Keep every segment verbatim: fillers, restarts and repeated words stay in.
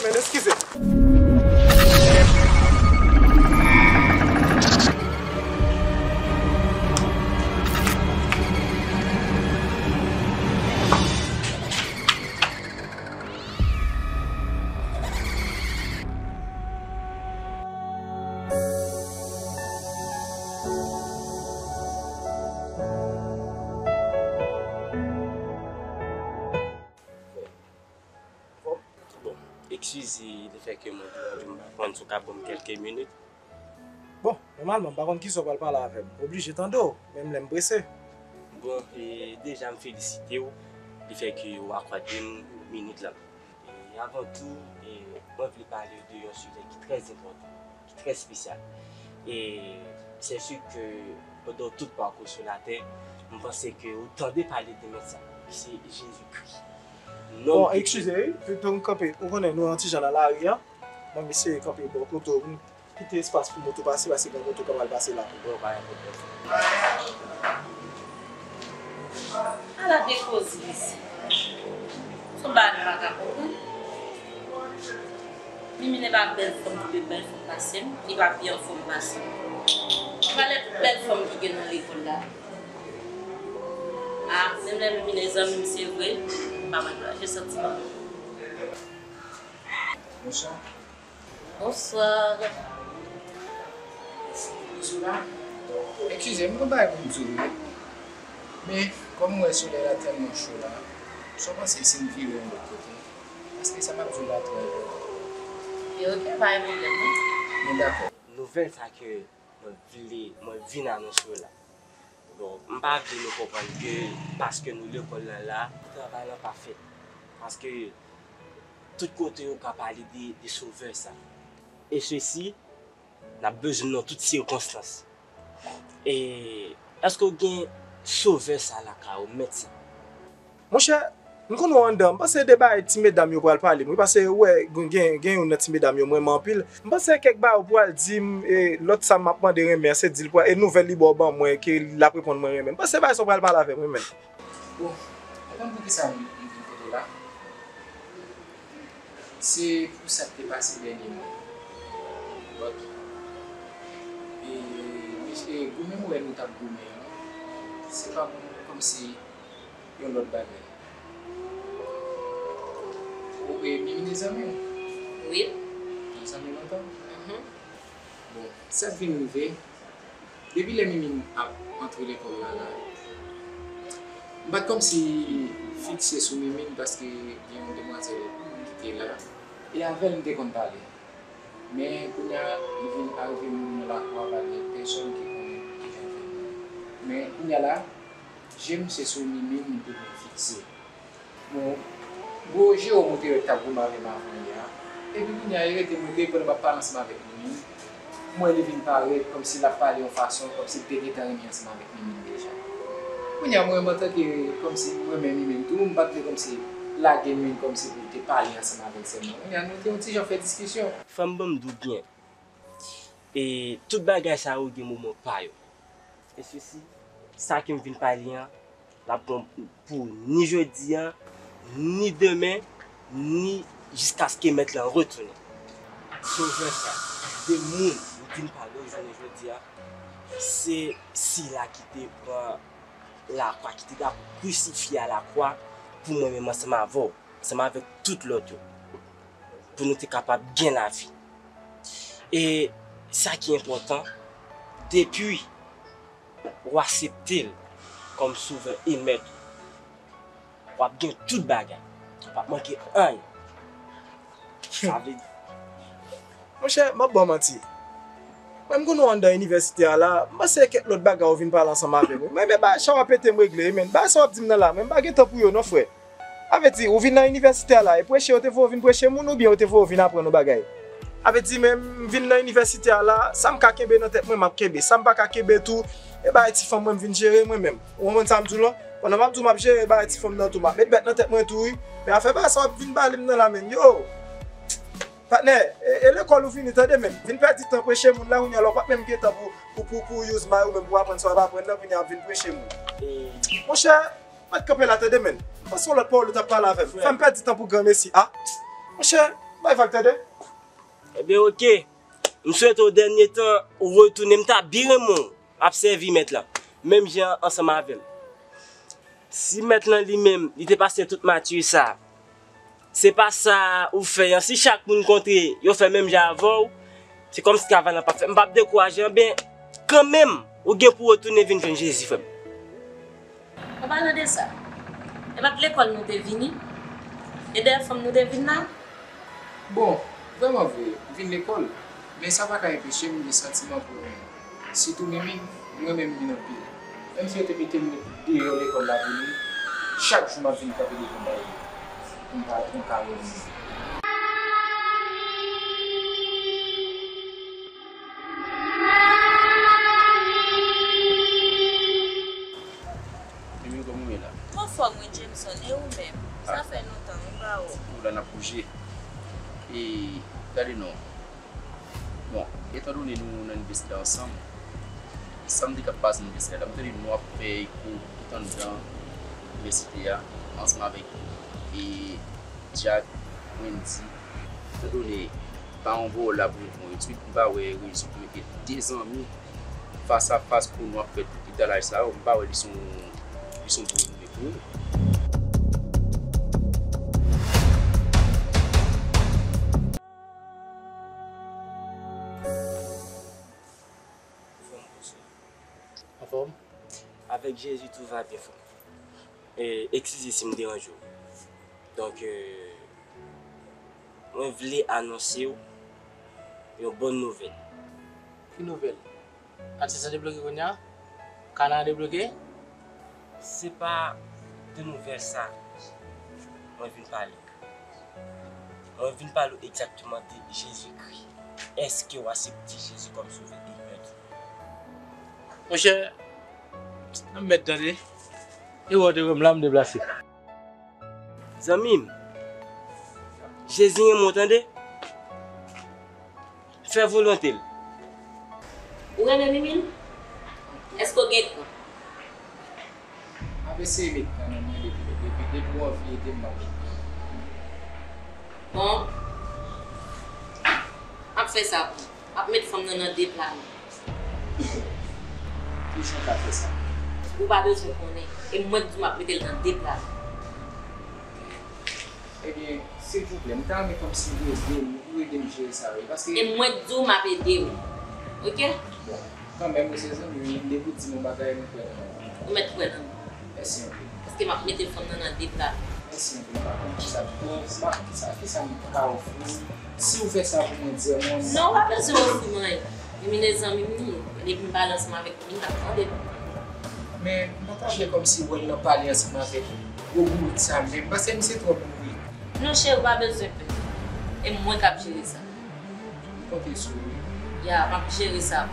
Men eskize. Bon, eskize lefètke mwen deranj ou, m pa konn si w ka ban m kèlke minit. Bon, nòmalman, m pa konn kisa w pral pale avè m. M oblije tande w, menm lè m prese. Bon, e, deja m felisite w lefètke w akòde m minit la. E, avan tou, e, mwen vle pale w de yon sijè ki trè enpòtan, ki trè espesyal. E se si ke pandan tout pakou w sou latè, m panse ke ou tande pale de mèt sa, ki se Jezikri. Nonm Bon, ki eskize, wi, pou, pou m kanpe. Ou konnen nou yon ti jan nan lari a. Ban m eseye kanpe bò kote w, pou m kite espas pou moto pase, paske gen moto k ap al pase la. Bon, pa gen pwoblèm. Ala de koze isi. Se yon bagay nou pa ka konprann. Mimine pa bèl fanm ki pi bèl fanm pase m, li pa pi anfòm pase m. Anba lè tout bèl fanm ki gen nan lekòl la. Ah, menm lè Mimine zanmi m, se vre, m pa ankouraje santiman. Bonswa. Bonswa. Sola, eskize m, m gon bagay pou m di w wi. Men, kòm m wè solèy la tèlman cho la, sa w panse si m vire yon lòt kote? Paske sa m ap di w la trè enpòtan. Yo, oke, pa gen pwoblèm, non. Men dakò. Nouvèl sa ke mwen vle, mwen vin anonse w la. Bon, m pa vle nou konprann ke paske nou lekòl lan la, travay lan pa fèt. Paske tout kote yo ka pale de, de sovè sa. E sesi, n ap bezwen nan tout sikonstans. E èske w gen sovè sa lakay ou, mèt sa? Monchè, m konn ou anndan, m panse de bagay ti medam yo pral pale m, wi, paske ou wè, gen, gen, gen youn nan ti medam yo m renmen anpil. M panse kèk bagay ou pral di m, e lòt sa m ap mande renmen an, se di l pral, e nouvèl li ba w ban mwen, ke l ap reponn mwen renmen. M panse bagay sa w pral pale avè m, wi, menn. Bon, ou konn poukisa m, m vin kote w la? Se pou sa k te pase dènyèman. But, e, e goumen m wè nou t ap goumen an, se pa kòmsi yon lòt bagay. Ou e Mimine zanmi w? Wi. Nou zanmi lontan? Mhm. Bon, sa k vin rive, depi lè Mimine ap antre lekòl la la, m pa t kòmsi fikse sou Mimine paske gen yon demwazèl ki te la. E avè l m te konn pale. Men kounye a, li vin arive m nan lakwa, pa gen pèsòn ki konnen kijan l fè. Men kounye a la, je m se sou Mimine m te vin fikse. Bon, gwo je w ou te wè k t ap goumen avè m avan yè a. Epi kounye a, li rete m rete pandan m ap pale ansanm avèk Mimine. M wè li vin parèt kòmsi l ap pale yon fason, kòmsi l te gentan renmen ansanm avèk Mimine deja. Kounye a, mwen menm antanke, kòmsi m renmen Mimine tou, m pa t vle kòmsi lage Mimine kòmsi pou l te pale ansanm avè l sèlman. Kounye a, nou te yon ti jan fè diskisyon. Fò m ban m di w byen. E tout bagay sa yo gen moman pa yo. E sesi, sa ke m vin pale an, l ap bon pou ni jodi a, ni demen, ni jiskaske mèt lan retounen. Sovè sa, de moun m vin pale w jounen jodi a, se sila ki te pran lakwa, ki te ta krusifye a lakwa pou mwen menm ansanm avè w, ansanm avèk tout lòt yo, pou nou te kapab gen lavi. E sa ki enpòtan, depi w aksepte l kòm sovè e mèt, w ap gen tout bagay. W ap manke anyen. Sa vle di. Monchè, m ap ba w manti. Mwen, m konn ou anndan inivèsite a la, m panse kèk lòt bagay ou vin pale ansanm avè m. Mwen, men bagay sa w ap ete m regle, men bagay sa w ap di m nan la, mwen, m pa gen tan pou yo non, frè. A vle di, ou vin nan inivèsite a la, e preche yo te voye w vin preche moun, oubyen yo te voye w vin aprann yon bagay? A vle di, men m vin nan inivèsite a la, sa m ka kenbe nan tèt mwen, m ap kenbe. Sa m pa ka kenbe tou, e bagay ti fanm mwen, m vin jere mwen menm. Ou konprann sa m di w lan? Pandan m ap di w m ap jere bagay ti fanm nan tou, m ap met bèt nan tèt mwen tou, wi. Men afè bagay sa w ap vin pale m nan la, menm. Yo! Patnè, e, e lekòl ou fini, tande, menm. Vin pèdi tan preche moun la, kounye a la, ou p ap menm gen tan pou, pou, pou, pou use may ou menm, pou aprann sa w ap aprann nan, kounye a ap vin preche moun. Monchè, mèt kanpe la, tande, menm. M panse yon lòt pawòl ou t ap pale avè m. Fè m pèdi tan pou granmesi, a. Monchè, Bay vag, tande. Ebyen, oke. M swete w dènye tan ou retounen, m ta byen renmen w ap sèvi mèt la menm jan ansanm avè m. Si mèt lan li menm, li te pase tout mati sa, se pa sa ou fè an. Si chak moun kontre, yo fè menm jan avè w, se kòmsi travay lan p ap fèt. M p ap dekouraje an, ben, kanmenm, ou gen pou w retounen vin jwenn Jezi, frè m. An palan de sa, e pa t lekòl nou te vini? E dèyè fanm nou te vin la? Bon, vrèman vre, m vin lekòl, men sa pa ka enpeche m gen santiman pou Mimi. Sitou Mimi, m renmen Mimi anpil. Menm si yo te mete m deyò lekòl la pou li, chak jou m ap vin kanpe devan bay li pou m pa, pou m ka wè Mimi. Mimi, kòman w ye la? M anfòm wi, Jameson, e ou menm? Sa fè lontan, m pa wè w. Ou la n ap bouje. E, gade non. Bon, etandone nou nan inivèsite ansanm, sa m di k ap pase nan inivèsite la, m tande nou ap fè kou tout anndan inivèsite a, ansanm avèk, e, Jack, Wendy, etandone pa yon vòlè la pou yon bon etid, m pa wè rezon pou mete de zanmi fas a fas pou nou ap fè tout etalaj sa yo, m pa wè li se yon, li se yon bon ide pou yo. Anfòm? Avèk Jezi, tout va byen, frè m. E, eskize si m deranje w. Donk, e, mwen vle anonse w yon bòn nouvèl. Ki nouvèl? Atis la debloke kounye a? Kana a debloke? Se pa de nouvèl sa mwen vin pale. Mwen vin pale w egzakteman de Jezikri. Èske w aksepte Jezi kòm Sovè e Mèt ou? Monchè, nan mèt tande. E wè w te wè m la, m deplase. Zanmi m, Jezi renmen w tande. Fè volonte l. Ou renmen Mimi? Èske w gen kran? M ap eseye met kran nan mwen depi, depi, depi w anvi ede m, m ap met kran. Bon. M ap fè sa pou ou. M ap met fanm nan nan de pla menm. Kijan w ka fè sa? Ou pa bezwen konnen. E mwen k di w m ap mete l nan de pla menm. Ebyen, silvouplè, m ta renmen kòmsi ou ede m, ou ede m jere sa, wi, paske... E mwen k di w m ap ede w. Oke? Bon, kanmenm, ou se zanmi m, depi w di m yon bagay, m kwè nan ou. Ou mèt kwè nan mwen. Mèsi anpil. Paske m ap mete fanm nan nan de pla. Mèsi anpil, m pa konn kisa pou, m pa, kisa, kisa m ka ofri w. Si w fè sa pou mwen, di mwen. Non, w pa bezwen ofri m anyen. Mimi se zanmi m li ye. Depi m pale ansanm avèk Mimi, m ap tande l. Men, m pa ta vle kòmsi w wè l nan pale ansanm avèk gwo bout sa menm, paske misye twò boure. Non, cheri, w pa bezwen pè. E mwen k ap jere sa. M konte sou ou, wi. Ya, m ap jere sa.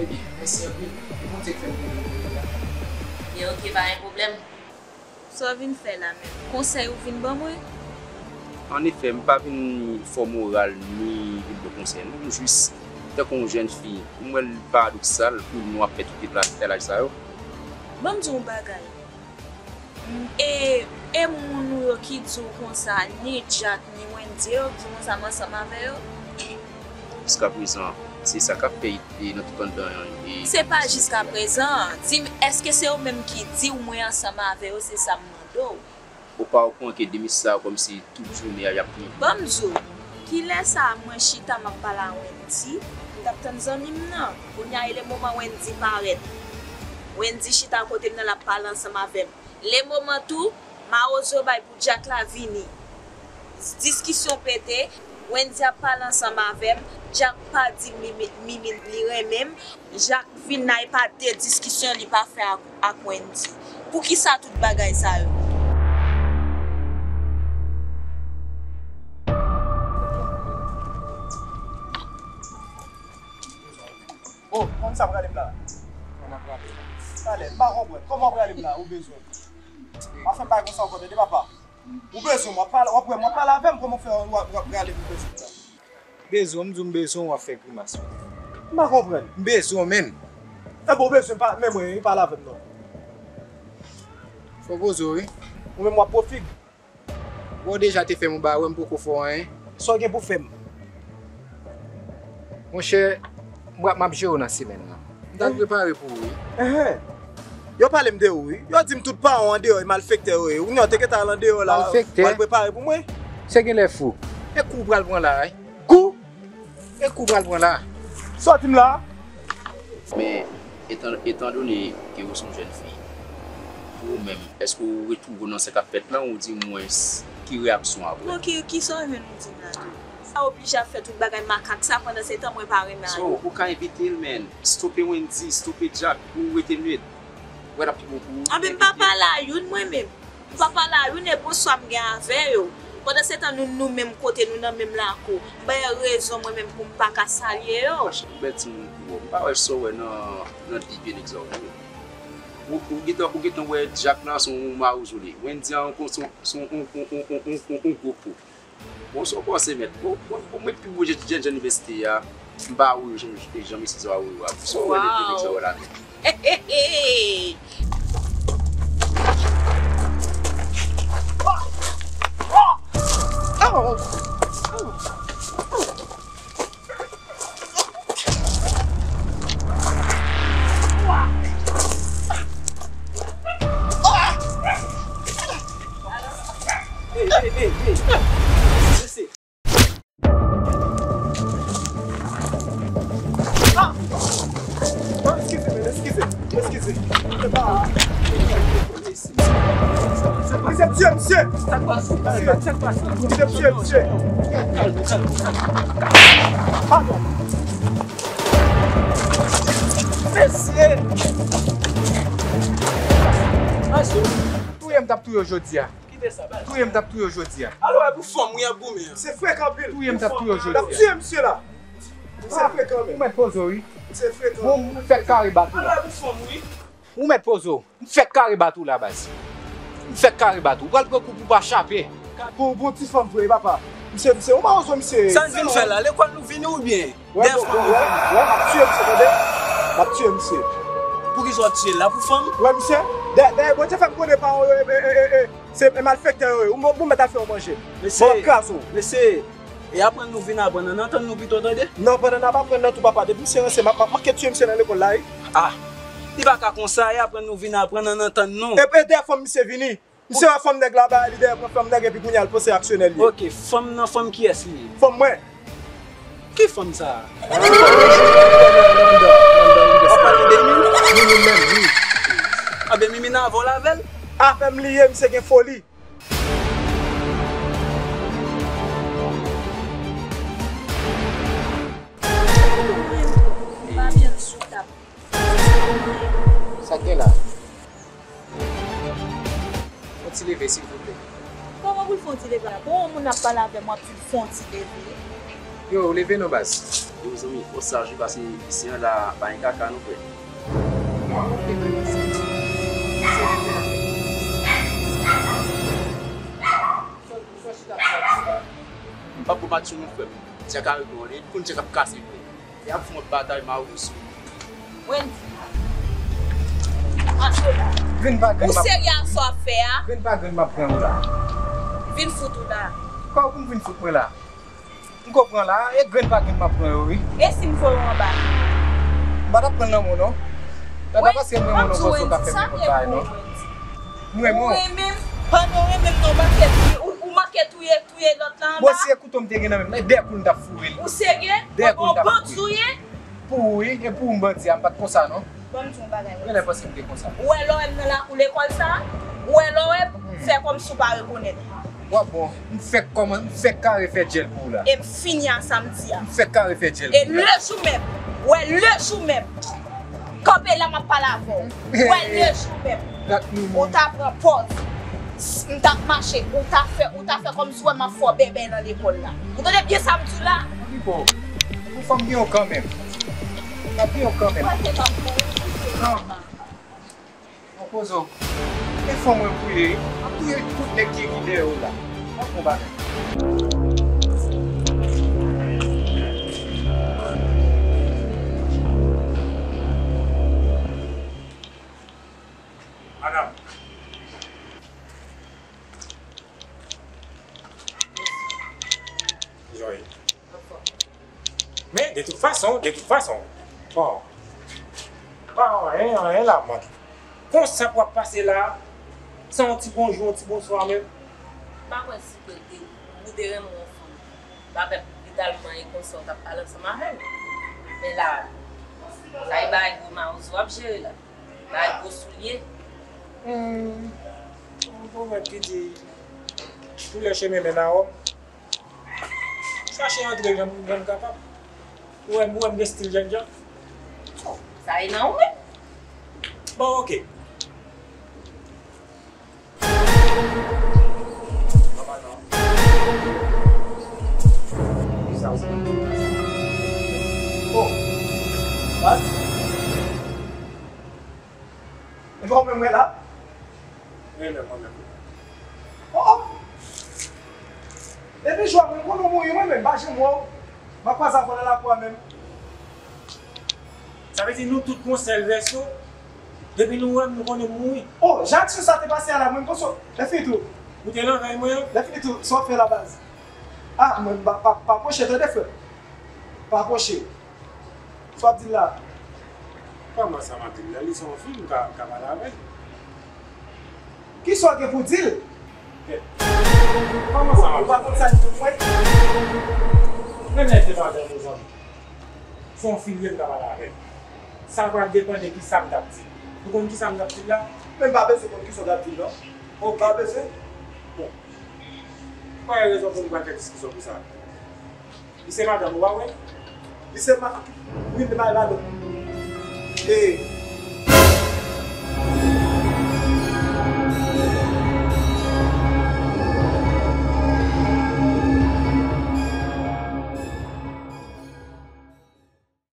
Ebyen, mèsi anpil. E Bondye k fè m rive kote la. Byen, oke, pa gen pwoblèm. Sa w vin fè la menm? Konsèy ou vin ban mwen? Annefè, m pa vin fè w moral ni vin ba w konsèy, non. M jis, tankou yon jèn fi, m wè l paradoksal pou nou ap fè tout etalaj sa yo. Ban m di w yon bagay. E, e moun ou yo ki di w konsa, ni Jack, ni Wendy, yo di w konsa m ansanm avè yo? Jiskaprezan, se sa k ap fèt nan tout anndan. Se pa jiskaprezan. Di m, èske se yo menm ki di w mwen ansanm avè yo? Se sa m mande w. Ou pa okouran ke de mesye sa yo kòmsi tout jounen y ap tounen? Ban m di w, kilè sa a mwen chita m ap pale a Wendy, m t ap tann zanmi m nan. Kounye a e le moman Wendy parèt. Wendy chita kote m nan l ap pale ansanm avè m. Le moman tou, mawozo bay pou Jack la vini. Diskisyon pete, Wendy ap pale ansanm avè m, Jack pa di Mimi, Mimi li renmen m, Jack vin la e pa de diskisyon li pa fè ak, ak Wendy. Poukisa tout bagay sa yo? Oh, kòman sa prale m la? Kòman prale? Talè, m pa konprann. Kòman prale m la? Ou bezwen m? Pa fè m bagay konsa ankò, tande papa. Ou bezwen m, w ap pale, w ap wè m, w ap pale avè m, kòman w fè w ap, w ap rale m bezwen m nan? Bezwen w, m di w m bezwen w, w ap fè grimas. M pa konprann. M bezwen w menm. Enben w bezwen pa, men mwen, wi, pale avè m non. Fò poze w, wi. Ou menm w ap pran fig. Bon, w deja te fè m yon bagay, m poko fè w anyen. Sa w gen pou fè m? Monchè, m ap, m ap jere w nan semèn nan. M t al prepare pou ou, wi. Enhen. Yo pale m de ou, wi. Yo di m tout paran w andeyò, e malfektè yo ye. Ou nèk te gentan al andeyò la, malfektè? W al prepare pou mwen. Se genlè fou. E kou w pral pran la, wi. Kou? E kou w pral pran la. Sa w di m la? Men, etan, etandone ke ou se yon jèn fi, pou ou menm, èske ou retwouve w nan sa k ap fèt la, ou di mwens, ki reyaksyon w ap wè? Bon, ki, ki sa w jwenn ou di m la tou? Sa oblije ap fè tout bagay makak sa, pandan se tan mwen pa renmen ak li. So, ou ka evite l, man. Stope Wendy, stope Jack, ou rete nèt. Wè l ap pi bon pou ou. Anben, m pa pale a youn mwen menm. M pa pale a youn e bonswa m gen avè yo. Pandan se tan nou, nou menm kote, nou nan menm lakou. M ba yo rezon mwen menm pou m pa ka salye yo. Bèl timoun pou ou. M pa wè sa w wè nan, nan D P N X la w ye. Ou, ou gentan, ou gentan wè Jack la se yon mawozo li. Wendy a se yon, se yon, se yon, yon gwo po. Bon, sa w panse, mèt? Bon, bon, bon, mwen pi bon jèn, jèn, jèn inivèsite a, m pa wè jan, jan mesye sa yo wè yo a. Sa w wè nan D P N X la w wè la menm? Hey, hey, hey, hey. Lese. Ah! Oh, eskize, men, eskize, eskize. Se pa. Misye ap tiye misye. Sa k pase? Sa k pase? Misye ap tiye misye. Kalme, kalme, kalme. Padon. Mesye! Mesye! Touye m t ap touye w jodi a. Kite sa, baz. Touye m t ap touye w jodi a. Alò, e pou fanm wi y ap goumen an. Se frekan anpil. Touye m t ap touye w jodi a. L ap tiye misye la. Se frekan menm. Ou mèt poze w wi. Se frekan. Ou m fèk kare bat ou la. Alò, e pou fanm wi. Ou mèt poze w. M fèk kare bat ou la, baz. M fèk kare bat ou. Ou pral pran kou pou w pa chape. Pou, pou ti fanm vre, papa. Misye, misye, ou mawozo, misye. Sa n vin fè la? Lekòl nou vini oubyen? Wè, wè, wè, wè, m ap tiye misye, tande? M ap tiye misye. Poukisa w ap tiye l la, pou fanm? Wè, misye. Dayè, dayè, Bondye fè m konnen paran yo, e, e, e, e, se malfektè yo ye. Ou, ou mèt al fè yo manje. Mesye, bon, m ap kraze w. Mesye, e aprann nou vin aprann, ann antann nou pito, tande? Non, pandan n ap aprann nan tou, papa, depi misye ranse, m ap, m ap manke tiye misye nan lekòl la, wi. Ah, li pa ka konsa, e aprann nou vin aprann, ann antann nou. E, e dèyè fanm misye vini. Misye wè fanm nèg la bay li dèyè pran fanm nèg epi kounye a l panse aksyonè l ye. Ok, fanm nan fanm kiyès li ye? Fanm mwen. Ki fanm sa a? Ou pale de Mimi? Mimi menm, wi. Anben Mimi nan avè w l avè l? Avè m li ye, misye gen foli. Sa k gen la? Fon ti leve, silvouplè. Kòman pou l fon ti leve la? Bon, yon moun ap pale avè m, w ap di l fon ti leve. Yo, leve non, baz. Yo, zanmi, fò saj wi, paske isi an la, pa gen kaka non, frè. M p ap bon match non, frè m. Djak avèk mwen, li konn djak ap kase, frè. Y ap fè yon batay mawous. Wendy. Mache la. Grenn pa grenn. Ou serye ak sa w ap fè a? Grenn pa grenn m ap pran ou la. Vin fout ou la. Kòman pou m vin fout mwen la? M konprann la, e grenn pa grenn m ap pran yo, wi. E si m voye w anba? M pa t ap pran nan men w, non. E pa paske m renmen w, non, konsa w ka fè m nenpòt bagay, non. M renmen w. Ou renmen m? Pandan w renmen m, non, w manke touye, ou, ou manke touye, touye lòt la anba. Bon, si e kouto m te gen nan men m, e dèyè kou l m t ap foure l. Ou serye? Dèyè kou l m t ap foure l. Ou bandi w ye? Pou ou, wi, e pou ou m bandi a, m pa t konsa, non. Ban m di w yon bagay, Wendy. Genlè panse m te konsa. Ou wè lè w wè m nan lakou lekòl sa a? Ou wè lè w wè m? Fè kòmsi w pa rekonèt. W ap bon, m fèk kòman, m fèk kare fè djèl pou ou la. E m fini a sa m di a. M fèk kare fè djèl pou ou la. E lejou menm, wè lejou menm. Kanpe la m ap pale avè w. Wè lejou menm. Ou ta pran pòz. M t ap mache, ou ta fè, ou ta fè kòmsi w wè m ap fè w bèbè nan lekòl la. Ou tande byen sa m di w la? Wi, bon. Pou fanm gen yon kanmenm. Ou gen yon kanmenm. Non. Bon, poze w. E fanm mwen pou ye, wi. M ap touye tout nèg ki, ki dèyè w la. M ap fè yon bagay. Madanm. Men, de tout fason, de tout fason, bon, pa anyen, anyen la, man. Konsa pou ap pase la, san yon ti bonjou, yon ti bonswa menm. M pa kwè si ke te, ou te renmen yon fanm, pa fè li t al manyen konsa, w t ap pale ansanm avè l. Men la, sa e bagay gwo mawozo w ap jere la. Bagay gwo soulye. Hmm, yon pwovèb ki di, tou lè chemen mennen a Wòm. Chache antre jan, jan m kapab. Ou wè m, ou wè m gen stil jènjan. Sa e nan ou menm. Bon, oke. Oh. Baz. E pa ou menm mwen la? Renmen mwen menm. Oh, oh. Depi jou a mwen konnen w mouri, mwen menm, m pa janm wè w. M ap kwaze avè w nan lakou a menm. Sa vle di nou tout gon sèl vèso. Depi nou wè m, nou konnen m mouri. Oh, jan aksyon sa te pase a la, mwen, m panse w. Lèfini tou. Ou te nan vèy mwen an? Lèfini tou, sa w ap fè la, baz? Ah, mwen, pa, pa, pa pwoche, tande, frè. Pa pwoche. Sa w ap di l la? Kòman sa m ap di l la? Li se yon fi, m ka, m ka pale avè l. Kisa w gen pou di l? Kòman sa m ap di l? Ou pa konn sa li pou mwen? Renmen se pa jan, mezanmi. Se yon fi l ye, m ka pale avè l. Sa pral depann de kisa m t ap di l. Ou konn kisa m t ap di l la? Men m pa bezwen konn kisa w t ap di l, non. Ok. Pa bezwen. Bon. M pa wè rezon pou m pral fè diskisyon pou sa. Li se madanm ou, pa vre? Li se ma-, wi, li se madanm. E,